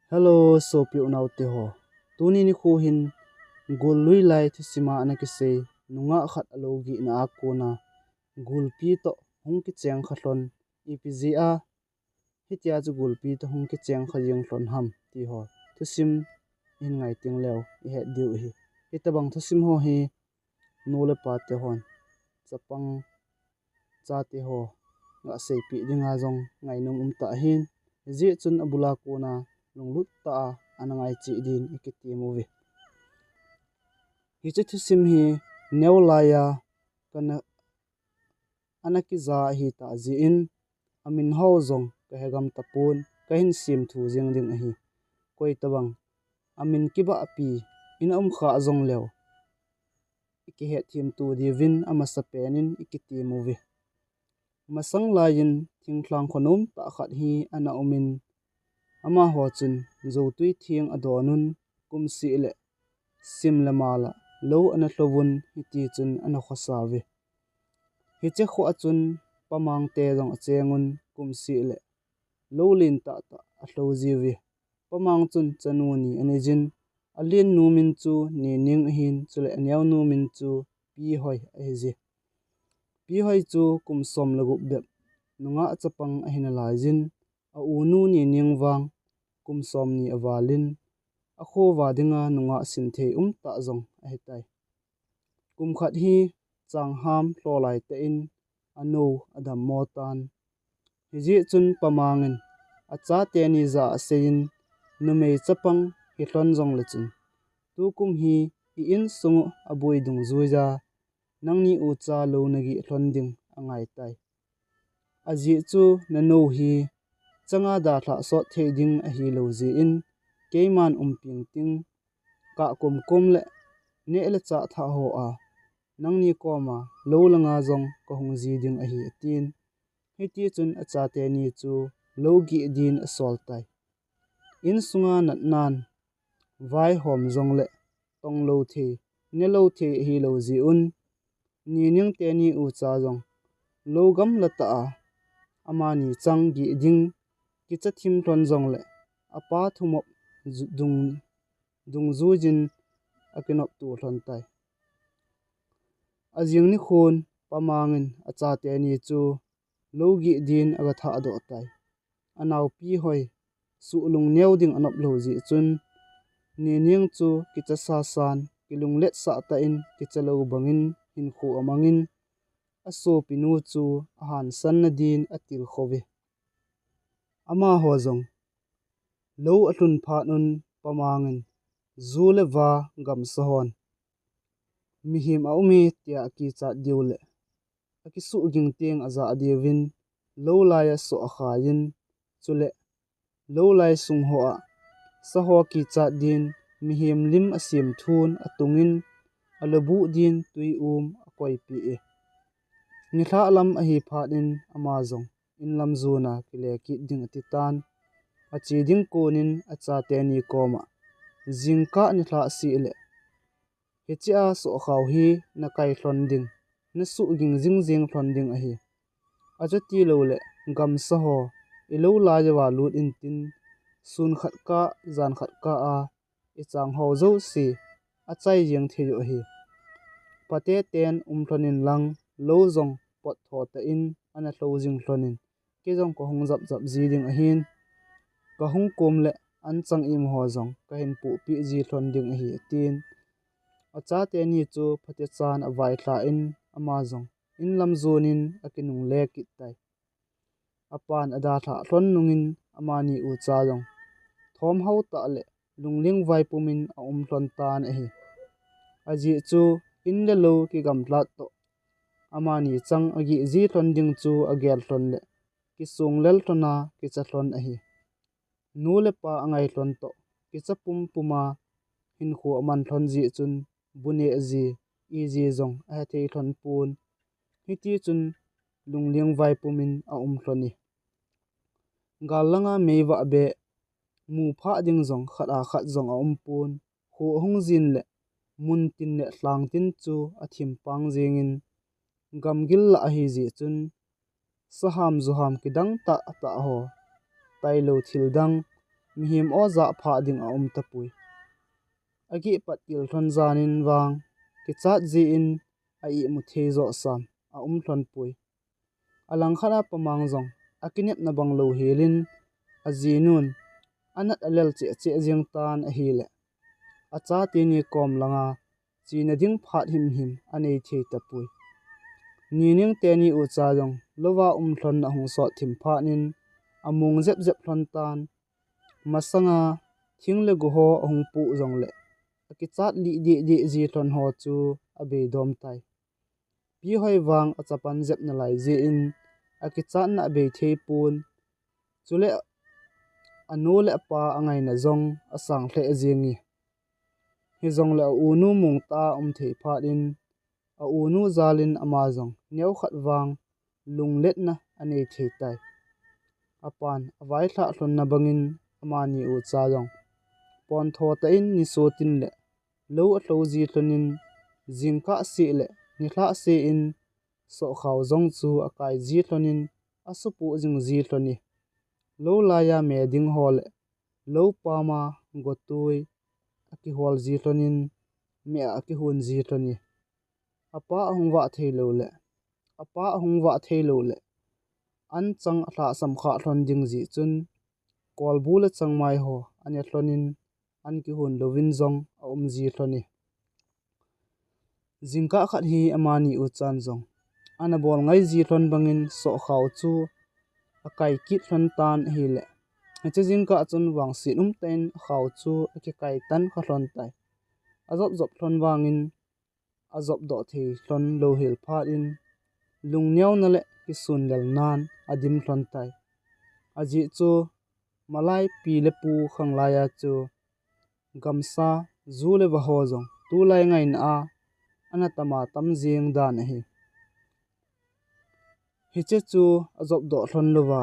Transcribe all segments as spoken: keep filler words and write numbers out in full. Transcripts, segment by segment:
Hello, sopi unaute ho. Tuni nikho hin gul lui lai thusima ana kisei nungah khat alou gihna a kona gulpi toh hung kicheng kha lhon ipi jeh a hitia chu gulpi toh hung kicheng kha jeng lhon ham ti ho thusim ihin ngai teng leu ihet diu ahi. Hitabang thusim ho hi nu le pa te hon chapang chate ho ga seipeh dinga jong ngainom um tah ahin, hijeh chun abul a kona lunglut tah a ana ngai cheh din ikitem uve. Hiche thusim hi neo laiya kana ana kija ahitah jeh in, amin ho jong kahe gam tapon, kahin simthu jeng ding ahi. Koi tabang amin kibahpi in aum kha jong leu ikihetthem to diuvin amasapen in ikitem uve. Masang laiyin thinglhang khonom tah khat hi ana umin, amaho chun jotui theng adon un, kumseh le sim le mal a lou ana lhouvun hiti chun ana khosa uve. Hiche kho a chun pamang te jong acheng un, kumseh le lou len tah tah alhou jiuve. Pamang chun chanu ni anei jin, alennu min chu Nining ahin, chule aneonu min chu Pihoi ahije. Pihoi chu kum som le gup bep nungah chapang ahi nalaiyin, aunu Nining vang kum somni avalin, akhoa dinga nungah sinthei umtah jong ahitai. Kum khat hi changham lholai tah in anou adammo tan. Hijeh chun pamangin achateni jah a aseiyin, numei chapang hilhon jongle chun, tukum hi i-insung u aboi dungjuiya nangni ucha lou nagih lhon ding angaitai. Ajeh chu nanou hi changa dalhah sot thei ding ahilou jeh in, keiman umpeng ting, kah komkom le neh le chah thah hoa nangni koma lou langa jong kahung ji ding ahi, atin. Hitichun achateni chu lou gih din asoltai. Insunga natnan vaihom jongle tonglou thei, nelou thei ahilou jeh un, Nining teni ucha jong lou gamla tah a amani chang gih ding kicha thim lhon jongle apa thumop ju-, dung, dungjuiyin akinopto lhontai. Ajing nikhon pamangin achateni chu lou gih din aga thahdoh tai. Anao Pihoi suh lungneo ding anop lou jeh chun, Nining chu kicha sasan, kilungletsah tah in kicha lou bangin hinkho amangin, asopinu chu ahansanna din atilkhou ve. Amaho jong lou alhun phat un pamangin ju le va gamsa hon mihem aume tia akichat diu le akisuhging teng ajah diuvin lou laiya soh akhaiyin, chule lou lai sung hoa saho kichat din mihem lim asemthun atungin alubuh din twi um akoipeh e. Nilhah lam ahi phat in ama jong inlam jona kile kit ding atitan, ache ding konin achateni koma, jingkah nilhah seh le hichea sohkhao hi nakai lhon ding, nasuhging jingjing lhon ding ahi. Achuti loule gamsa ho ilou lai uva lut intin, sun khat kah, jan khat kah a ichanghou jouse achai jeng thei u ahi. Phatechan um lhon inlang, lou jong pottho tah in ana lhou jing lhonin, kei jong kahung japjap ji ding ahin, kahung kom le anchang imho jong kahin pohpeh ji lhon ding ahi, atin. Achateni chu phatechan availhah in ama jong inlam jonin akinungle kit tai. Apan adalhah lhon nungin amani ucha jong thomhao tah le lungling vaipumin aum lhon tan ahi. Ajeh chu in le lou kigamlat toh amani chang agih ji lhon ding chu agel lhon le kisonglel lhona kicha lhon ahi. Nu le pa angai lhon toh kicha pumpuma hinkho aman lhon jeh chun bu neh ji, iji jong ahethei lhon pon. Hitichun lungling vaipumin aum lhon e. Gal langa meivah beh, mu phah ding jong khat a khat jong aumpon, kho ahung jin le muntin le lhangtin chu athimpang jengin, gamgil lah ahi jeh chun saham juham kidang tahtah ho, tailou thildang, mihem aw jah phah ding aum tapoi. Ageh pat til lhon janin vang kichat jeh in a ihmu thei joh sam aum lhon poi. Alangkhat a pamang jong akinepna bang louhel in ajinun anat alel cheh cheh jeng tan ahileh, achate ni kom langa chena ding phat himhim anei thei tapoi. Nining teni ucha jong louva um lhon ahung sot thim phat in amung jep jep lhon tan. Masanga thing le go ho ahung puh jongleh, akichat lih deh deh ji lhon ho chu abeidom tai. Pi Hoi vang achapan jep nalai jeh in akichatna abei thei pon. Chule anu le apa angaina jong asang lheh jeng e. Hijongle a unu mong tah a um thei phat in, a unu jal in ama jong neokhat vang lungletna anei thei tai. Apan availhah lhonna bangin amani ucha jong pontho tah in nisot in le lou alhou ji lhon in, jingkah seh le nilhah seh in Sohkhao jong chu akai ji lhon in asupoh jing ji lhon e. Lou laiya me ding ho le lou pama gotui akihol ji lhon in, meh a akihon ji lhon e. Apa ahung vah thei lou le, apa ahung vah thei lou le, anchang alhahsam khah lhon ding jeh chun, kolbu le changmai ho ane lhon in, an kihon louvin jong aum ji lhon e. Jingkah khat hi amani uchan jong ana bol ngai ji lhon bangin Sohkhao chu akai kit lhon tan ahile, hiche jingkah chun vangset umtah in akhao chu akikai tan kha lhon tai. Ajop jop lhon vangin ajop doh thei lhon louhel phat in, lungneona le kisunlelnan adim lhon tai. Ajeh chu malai pi le pu khanglai a chu gamsa, ju le va ho jong tulai ngaina a ana tama tam jeng dan ahi. Hiche chu ajop doh lhon louva,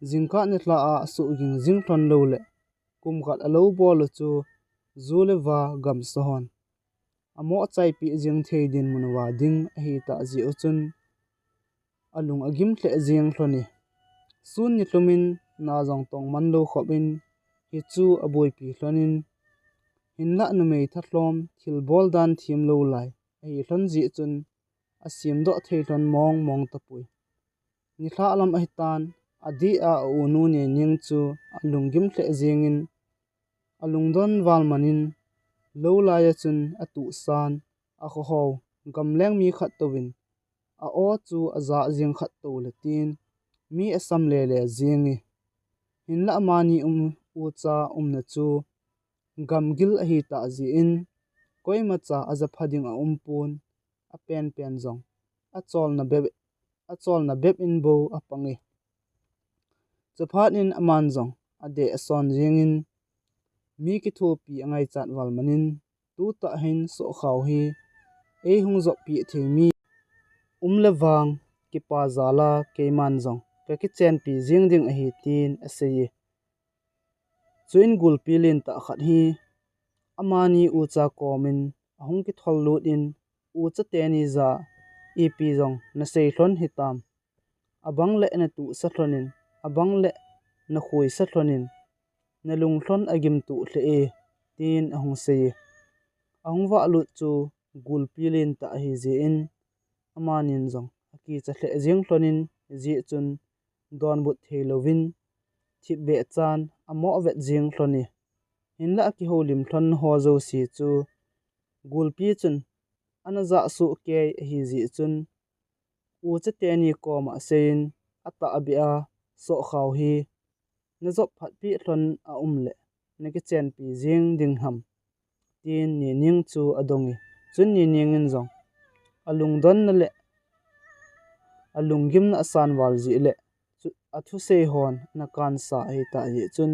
jingkah nilhah a asuhging jing lhon lou le, kum khat alou bol u chu ju le va gamsa hon amoh achaipeh jeng thei dinmun uva ding ahitah jeh u chun, alung agim lheh jeng lhon e. Sun nilhum in na jong tong man lou khop in, hichu aboipi lhon in, hinlah numei thalhom thilbol dan them lou lai ahi lhon jeh chun, asemdoh thei lhon mong mong tapoi. Nilhah lam ahitan, adeh a a unu Nining chu alunggim lheh jengin, alungdon val man in, lou laiya chun atuhsan, akhohou gamleng mi khat touvin, a-aw chu ajah jeng khat tou le tin, mi asam lele jeng e. Hinlah amani um, ucha umna chu gamgil ahitah jeh in, koimacha ajapha ding aumpon, apenpen jong acholna bep, acholna bep in bou apang e. Chuphat in aman jong adeh ason jengin, mi kithopi angaichat val man in, tutah hin Sohkhao hi eihung joppeh thei mi um le vang, kipa jal a keiman jong kakichenpi jeng ding ahi, tin asei e. Chuin gulpi lentah khat hi amani ucha komin ahung kithol lut in, ucha teni jah a ipi jong nasei lhon hitam, abang le natuhsa lhon in, abang le nakhuisa lhon in, nalung lhon agimtuh lheh e, tin ahung sei e. Ahung vahlut chu gulpi lentah ahijeh in, amanin jong akicha lheh jeng lhon in, hijeh chun donbut thei louvin, thipbeh chan amoh vet jeng lhon e. Hinlah akihoulim lhon ho jouse chu gulpi chun ana jah soh kei ahijeh chun, ucha teni koma aseiyin, atahbeh a, Sohkhao hi najop phatpeh lhon aum le nakichenpi jeng ding ham, tin Nining chu adong e. Chun Nining in jong alungdonna le alunggimna asan val jeh le, chu, athusei hon ana kansa ahitah jeh chun,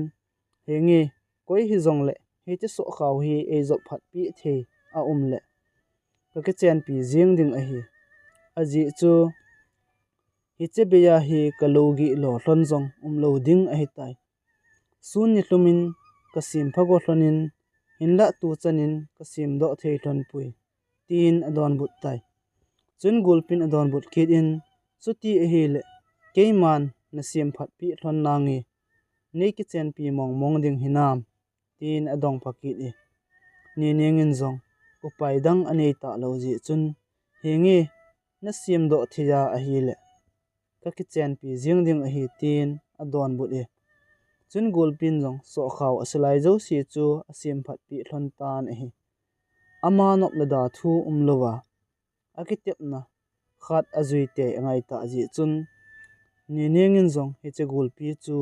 henge, koi hijongle hiche Sohkhao hi eijop phatpeh thei aum le kakichenpi jeng ding ahi. Ajeh chu hiche beiya hi kalou gih lo lhon jong umlou ding ahitai. Sun nilhum in kasempha go lhon in, hinlah tuchan in kasemdoh thei lhon poi, tin adonbut tai. Chun gulpin adonbut kit in, chuti ahile, keiman nasem phatpeh lhon nange, nei kichenpi mongmong ding hinam, tin adong pha kit e. Neneng in jong upai dang anei talou jeh chun, Henge, nasemdoh thei a ahile, kakichenpi jing ding ahi, tin adonbut e. Chun gulpin jong sohkhao asilai jouse chu asemphat peh lhon tan ahi. Ama nop le da thu umlouva, akitepna khat ajui tei angai tah jeh chun, Neneng in jong hiche gulpi chu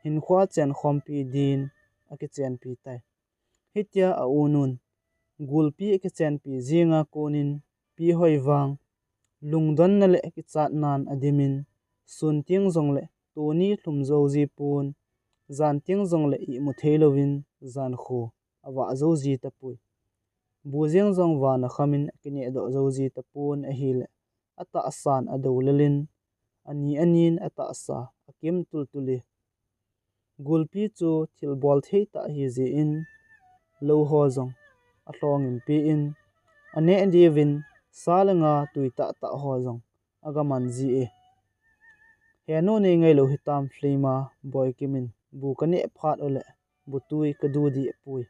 hinkhoa chenkhompi din akichenpi tai. Hitia aunun gulpi akichenpi jinga konin Pihoi vang lungdonna le kichatnan adimin, sun teng jongle tuni lhum jou ji pon, jan teng jongle imu theilouvin jankho avah jou ji tapoi. Bu jeng jong vana khamin akinehdoh jou ji tapon ahile, atahsan adoulelin, ani anin atahsa akim tultul e. Gulpi chu thilbol thei tah ahijeh in, lou ho jong alhongin peh in, aneh diuvin sa le nga tui tahtah ho jong agaman ji e. Henu, nei ngailou hitam, Flame a Boikim in, bu kaneh phat uleh bu tui kadu deh poi.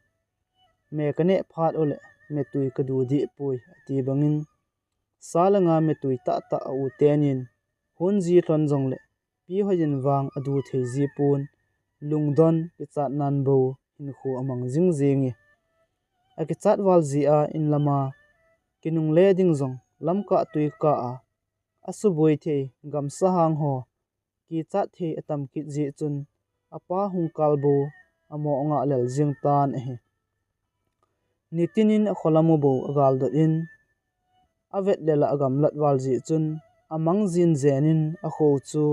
Me kaneh phat uleh me tui kadu deh poi, ati bangin, sa le nga me tui tahtah a u tenin hon ji lhon jongle, Pihoi in vang adu thei ji pon, lungdon kichatnan bou hinkho amang jing jenge. Akichat val jeh a inlama kinungle ding jong lamkah tuikah a asuboi thei gamsa hang ho kichat thei atam kit jeh chun, apa hung kal bou amo ngah lel jing tan ahi. Nitinin akholam u bou agaldot in, avet le lah agamlat val jeh chun, amang jin jenin akho chu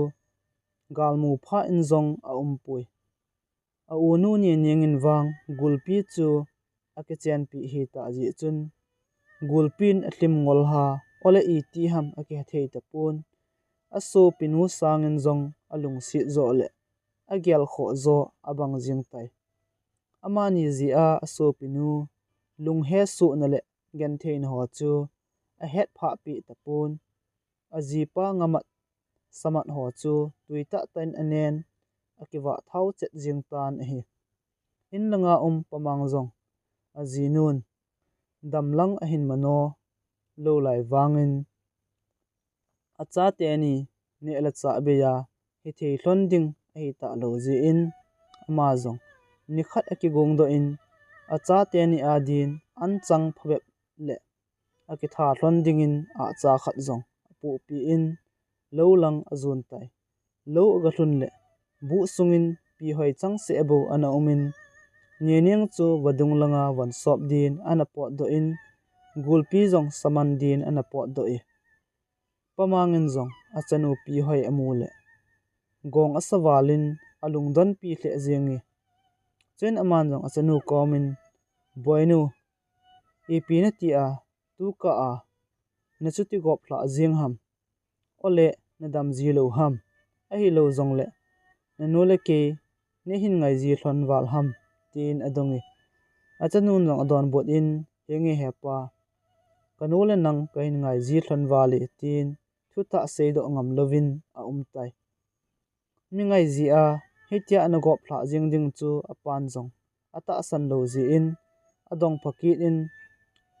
galmu pha in jong aumpoi. Aunu Neneng in vang gulpi chu akichenpi ahitah jeh chun, gulpin alhim ngol ha, ole iti ham akihe thei tapon, asopinu sangin jong alungset joh le agelkhoh joh abang jing tai. Amani jeh a asopinu lunghesohna le gentheina ho chu ahetphah peh tapon, ajipa ngamat samat ho chu tui tahtah in anen, akivah thao chet jing tan ahi. In langa um Pamang jong ajinun damlang ahin mano lou lai vangin, achateni neh le chah bei a hithei lhon ding ahitalou jeh in, ama jong nikhat akigongdoh in, achateni adin anchang phabep le akitha lhon dingin ahcha khat jong apohpeh in, lou lang ajon tai. Lou agalhun le buh sungin Pihoi changseh bou ana umin, Neneng chu vadung langa vonsop din ana potdoh in, gulpi jong saman din ana potdoh e. Pamang in jong achanu Pihoi amu le gong asa valin alungdonpi lheh jenge. Chuin aman jong achanu komin, Boinu, ipi nati a tukah a nachuti goplhah jeng ham? Ole nadam ji lou ham? Ahilou jongle nanu le kei neihin ngai ji lhon val ham? tin adong e. Achanun jong adonbut in, Henge hepa, kanu le nang kahin ngai ji lhon val e, tin thutah seidoh ngam louvin aum tai. Mi ngai jeh a hitia ana goplhah jeng ding chu apan jong atahsan lou jeh in, adong pha kit in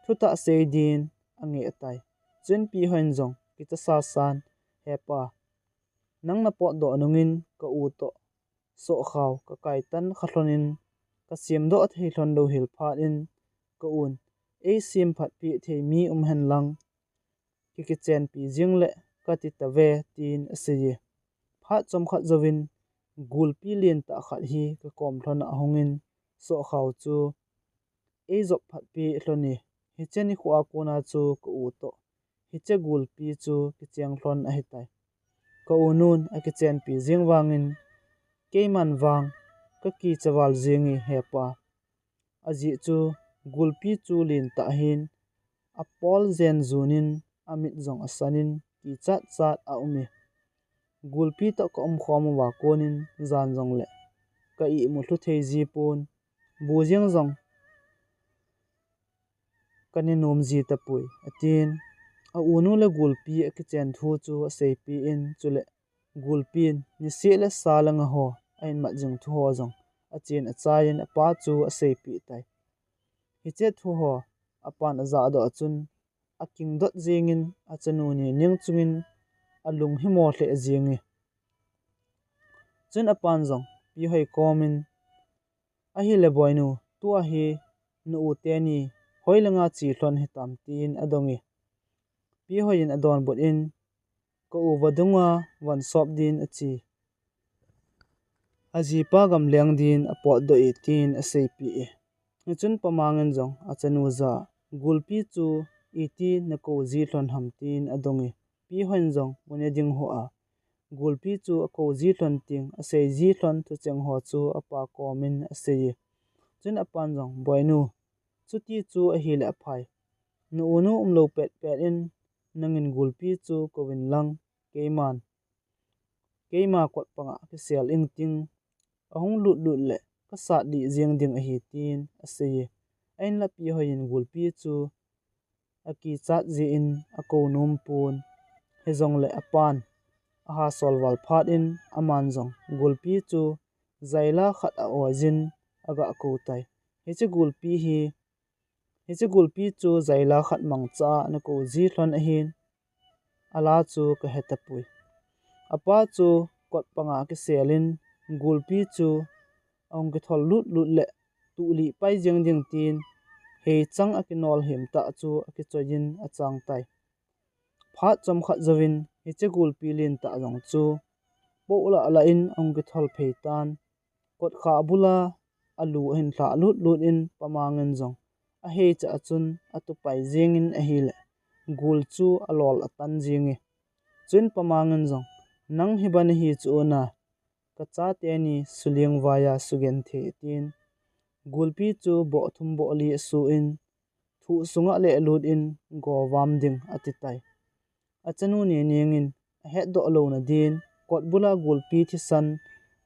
thutah sei din angeh tai. Chuin Pihoi in jong kicha sasan, Hepa, nang napotdoh nungin ka u toh sohkhao kakaitan kha lhonin, kasemdoh thei lhon lou hel phat in, ka un eisemphatpeh thei mi um henlang, kikichenpi jeng le kati tave, tin aseiye. Phat chomkhat jouvin gulpi lentah khat hi kakom lhona ahungin, sohkhao chu eijop phatpeh lhon e. Hiche nikhoa kona chu ka u toh hiche gulpi chu kicheng lhon ahitai. Ka u nun akichenpi jeng vangin keiman vang kakicha val jenge hepa. Ajeh chu gulpi chu lentah ahin, apol jen junin amit jong asanin kichat chat aume. Gulpi toh kaumkhom uva konin jan jongle ka imu lhu thei jipon, bu jeng jong kane nom ji tapoi, atin. A unu le gulpi akichen thu chu aseipeh in, chule gulpin niseh le sa le nga ho ahin mat jing thu ho jong achen achaiyin apa chu aseipeh tai. Hiche thu ho apan ajahdoh a chun akingdot jengin achanu Nening chungin alung himo lheh jenge. Chun apan jong Pi Hoi komin, "Ahile boinu, tua hi na u teni hoilanga che lhon hitam?" tin adonge. Pi Hoiyin adonbut in, "Ka u vadunga vonsop din ache. Ajipa gamleng din apotdoh e," tin aseipeh e. Hichun Pa Mangin jong achanu jah a, "Gulpi chu iti nakou ji lhon ham?" tin adonge. Pi Hoiyin jong mune ding hoa, Gulpi chu akou ji lhon teng, asei ji lhon thucheng ho chu apa komin aseiye. Chun apan jong, "Boinu, chuti chu ahile aphai. Na u nu umlou petpet in nangin Gulpi chu kouvin lang, keiman, keima kot panga kisel ingting, ahung lutlut le kasat dih jeng ding ahi," tin aseiye. Ahinla Pi Hoiyin Gulpi chu akichat jeh in akou nompon. Hijongle apan aha sol val phat in aman jong Gulpi chu jaila khat a-oijin agakou tai. Hiche Gulpi hi, hiche Gulpi chu jaila khat mangcha a nakou ji lhon ahin, ala chu kahetapoi. Apa chu kot panga kiselin Gulpi chu ahung kithol lutlut le tuhlih pai jeng ding tin, heichang akinol himtah chu akichoiyin achang tai. Phat chomkhat jouvin hiche Gulpi lentah jong chu poh lah lah in ahung kithol phei tan. Kotkha bula alu ahin lhah lutlut in Pa Mangin jong aheicha a chun atupai jengin ahile, Gul chu alol atan jenge. Chun Pa Mangin jong, "Nang hi ban ahi chu una, kachate ni suling vaiya sugenthei," tin Gulpi chu boh thum boh li asuh in, thuh sunga lehlut in govam ding atitai. Achanu Nening in ahetdoh louna din, kot bula Gulpi thisan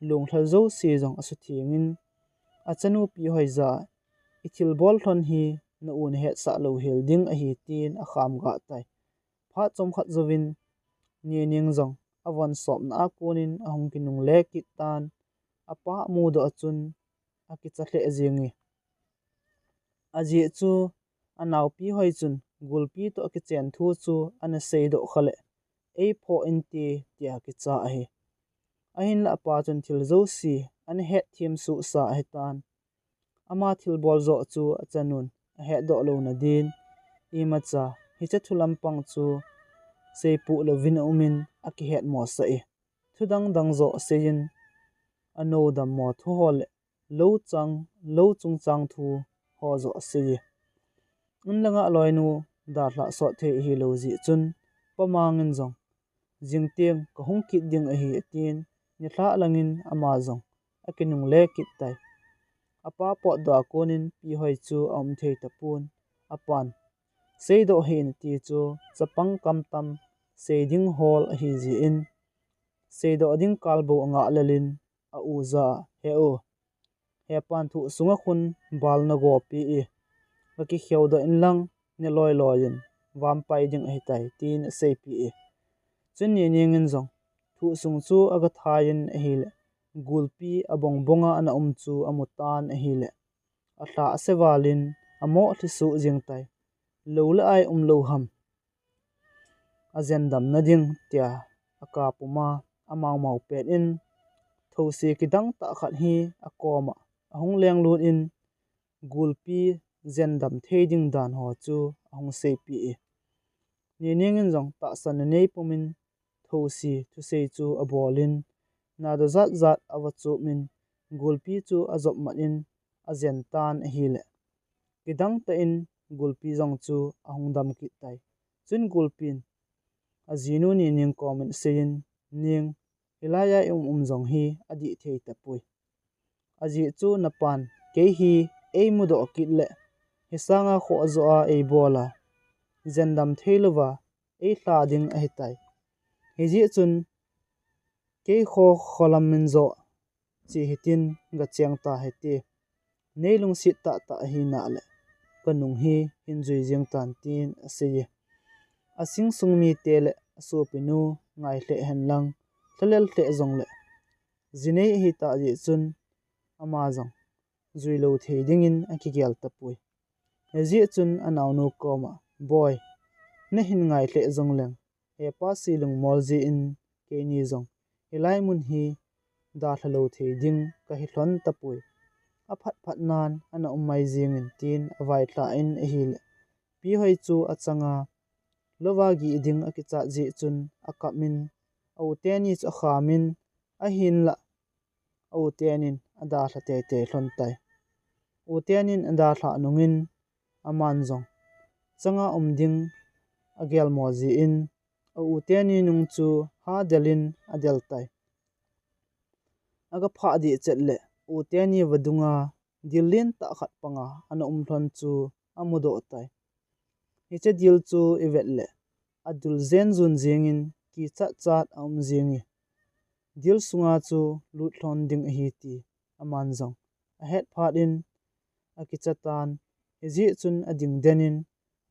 lunglhal jouse jong asuthengin, achanu Pi Hoi jah a, "I thilbol lhon hi na u nahetsah louhel ding ahi," tin akham gah tai. Phat chomkhat jouvin Nening jong avonsopna a konin ahung kinungle kit tan, apa amudoh a chun akicha lheh jenge. Ajeh chu anao Pi Hoi chun Gulpi toh akichen thu chu ana seidoh khale, "Eiphoh inte," tia kicha ahi. Ahinla apa chun thil jouse ana hetthem suhsa ahitan. Ama thilbol joh chu achanun ahetdoh louna din, imacha hiche thu lampang chu seipoh louvin aumin akihet mosah e. Thu dang dang joh aseiyin, anou dammo thu ho le lou chang, lou chungchang thu ho joh aseiye. Inlanga aloinu dalhah sot thei ahilou jeh chun, Pa Mangin jong, "Jingteng kahung kit ding ahi," atin, nilhah langin ama jong akinungle kit tai. Apa potdoh a konin Pi Hoi chu aum thei tapon, apan, "Seidoh hih in," ati chu chapang kamtam seiding hol ahijeh in, seidoh ding kal bou angah lelin, a u jah a, "He u, hepan, thuh sunga khun bal nagopi e, gakikhedoh inlang, neloi loiyin vampai ding ahitai," tin aseipeh e. Chun Nening in jong thuh sung chu agathaiyin ahile, Gulpi abongbonga ana um chu amutan ahile, alha asevalin amoh lhisuh jeng tai. "Lou le ai umlou ham ajendamna ding," tia akap puma, amaumau pet in thousi kidang tah khat hi akoma ahung lenglut in, Gulpi jendam thei ding dan ho chu ahung seipeh e. Nening in jong tahsan anei pumin thousi thusei chu abolin, nado jat jat avachopin, Gulpi chu ajopmat in ajen tan ahile, kidang tah in Gulpi jong chu ahung dam kit tai. Chun Gulpin ajinu Nening komin aseiyin, "Ning, hilaiya i um um jong hi adih thei tapoi. Ajeh chu napan kei hi eimudoh kit le, hisanga khoh joh a eibola, jendam theilouva eilha ding ahitai. Hijeh chun kei kho kholam in joh che hitin gacheng tahite. Neilungset tahtah ahina le kanung hi hin jui jeng tan," tin aseiye. Asing sung mite le asopinu ngai lheh henlang, lhalel lheh jongle Jinei ahitah jeh chun ama jong juilou thei dingin akigel tapoi. Hijeh chun anaonu koma, "Boi, nahin ngai lheh jongleng, hepa se lungmol jeh in keini jong hilai mun hi dalha lou thei ding kahi lhon tapoi. Aphat phat nan ana um mai jengin," tin availhah in ahile, Pi Hoi chu achanga, louva gih ding akichat jeh chun akap in, a u teni chu akham in, ahinlah a u tenin adalha teitei lhon tai. U tenin adalhah nungin aman jong changa um ding agel mo jeh in, a u teni nung chu hadel in adel tai. Aga phah deh chet le u teni vadunga dil lentah khat panga ana um lhon chu amudoh tai. Hiche dil chu ivet le adul jen jun jengin kichat chat aum jenge. Dil sunga chu lut lhon ding ahi ti aman jong ahet phat in akicha tan, hijeh chun ading den in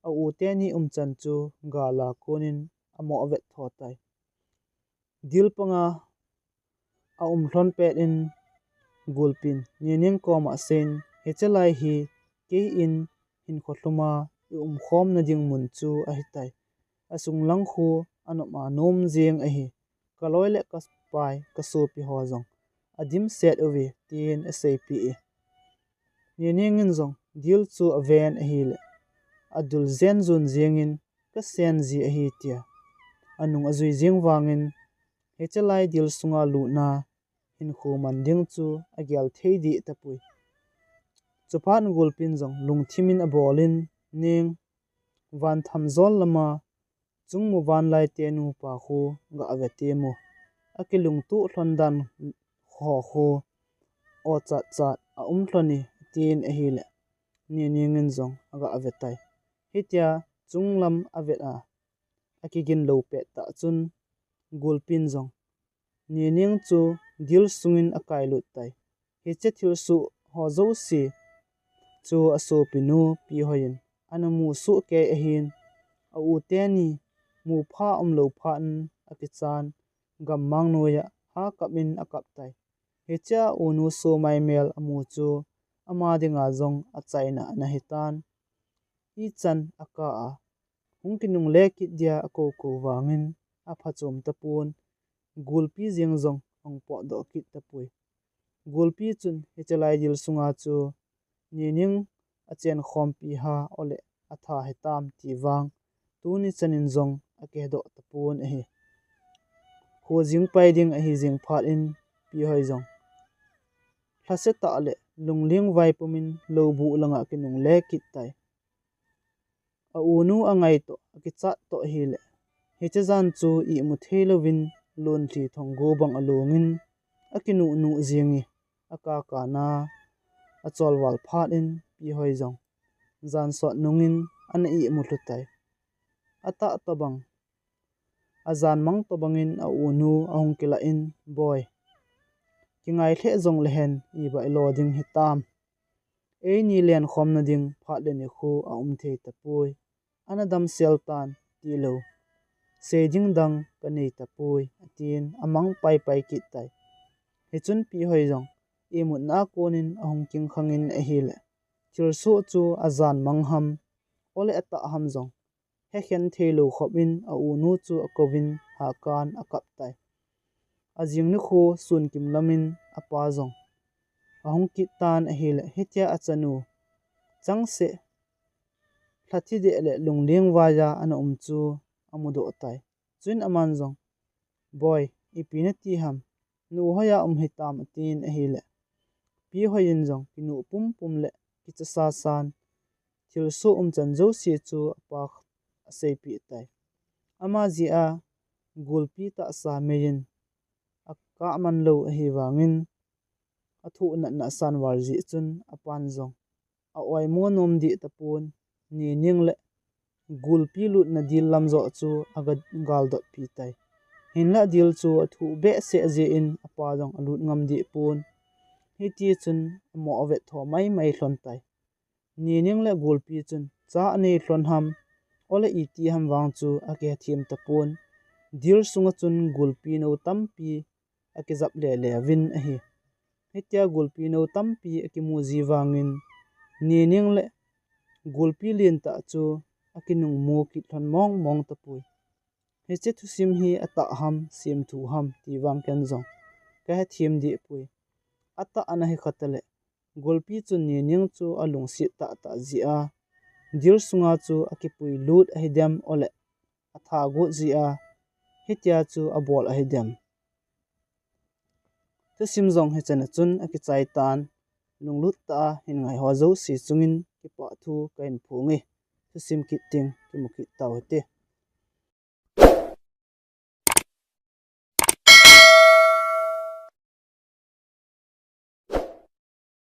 a u teni umchan chu gal a konin amoh vet tho tai. Dil panga aum lhon pet in Gulpin Nining koma aseiyin, "Hiche lai hi kei in hinkho lhuma i umkhomna ding mun chu ahitai. Asung lang khu anop a nom jeng ahi. Kaloi le kapai, kasopi ho jong adimset uve," tin aseipeh e. Nining in jong dil chu aven ahile, adul jen jun jengin, "Kasen ji ahi," tia anung ajui jeng vangin, hiche lai dil sunga lutna hinkho man ding chu agel thei deh tapoi. Chuphat Gulpin jong lungthim in abol in, "Ning, van tham jol lama chungmu vanlai te nupa khu gah ve temo. Akilungtuh lhon dan ho khu o chat chat aum lhon e," tin ahile, Nining in jong agah ve tai. Hitia chunglam avet a akigin lou pet tah chun Gulpin jong Nining chu dil sungin akailut tai. Hiche thilsoh ho jouse chu asopinu Pi Hoi in ana musoh kei ahin, a u teni mupha umlou phat in akichan gammang noiya hakap in akap tai. Hichea unu somai mel amu chu ama dinga jong achaina ana hitan. Ichan akah a hung kinungle kit dia akou kou vangin aphachom tapon, Gulpi jeng jong ahung potdoh kit tapoi. Gulpi chun hiche lai dil sunga chu Nining achen khompi ham ole atha hitam ti vang tuni chanin jong akihedoh tapon ahi. Kho jing pai ding ahi jing phat in Pi Hoi jong lhasetah le lungling vai pumin loubuh langa kinungle kit tai. A unu angai toh, akichat toh ahile, hiche jan chu imu thei louvin lonlhi thonggo bang alongin akinuh nuh jing e, akakana acholval phat in Pi Hoi jong jan sot nungin ana imu lhu tai. Atah tobang, ajan mang tobangin a unu ahung kilah in, "Boi, kingai lheh jonglehen iba ilo ding hitam. Eini lenkhomna ding phat le nikho aum thei tapoi. Ana damsel tan tilou, sei ding dang kanei tapoi," atin amang paipai kit tai. Hichun Pi Hoi jong imutna a konin ahung kingkhangin ahile, thilsoh chu ajan mang ham, ole atah ham jong hekhen theilou khopin a unu chu akouvin hakan akap tai. Ajing nikho sunkim lamin apa jong ahung kit tan ahile, hitia achanu changseh lhathi deh le lungling vaiya ana um chu amudoh tai. Chuin aman jong, "Boi, ipi nati ham, nuhoiya um hitam?" atin ahile, Pi Hoi in jong kinuh pumpum le kicha sasan thilsoh umchan jouse chu apa aseipeh tai. Ama jeh a Gulpi tahsa meiyin akah man lou ahivangin athoh natna asan val jeh chun apan jong a-oimo nom deh tapon, Nining le Gulpi lutna dil lam joh chu aga galdotpi tai. Hinlah dil chu athoh behseh jeh in apa jong alut ngam deh pon. Hitichun amoh avet tho maimai lhon tai. Nining le Gulpi chun cha anei lhon ham, ole iti ham vang chu akihethem tapon. Dil sunga chun Gulpi nou tampi akijap lele uvin ahi. Hitia gulpi nou tampi akimu ji vangin Nining le gulpi lentah chu akinungmu kit lhon mong mong tapoi. Hiche thusim hi atah ham, semthu ham ti vang ken jong kahethem deh poi. Atah ana hi kha taleh, gulpi chun Nining chu alungset tahtah jeh a, dil sunga chu akipui lut ahi dem, ole atha got jeh a hitia chu abol ahi dem. Thusim jong hichan a chun akichai tan, lunglut tah a hin ngaiho jouse chungin kipah thu kahin phong e. Thusim kit teng kimu kit tau hite.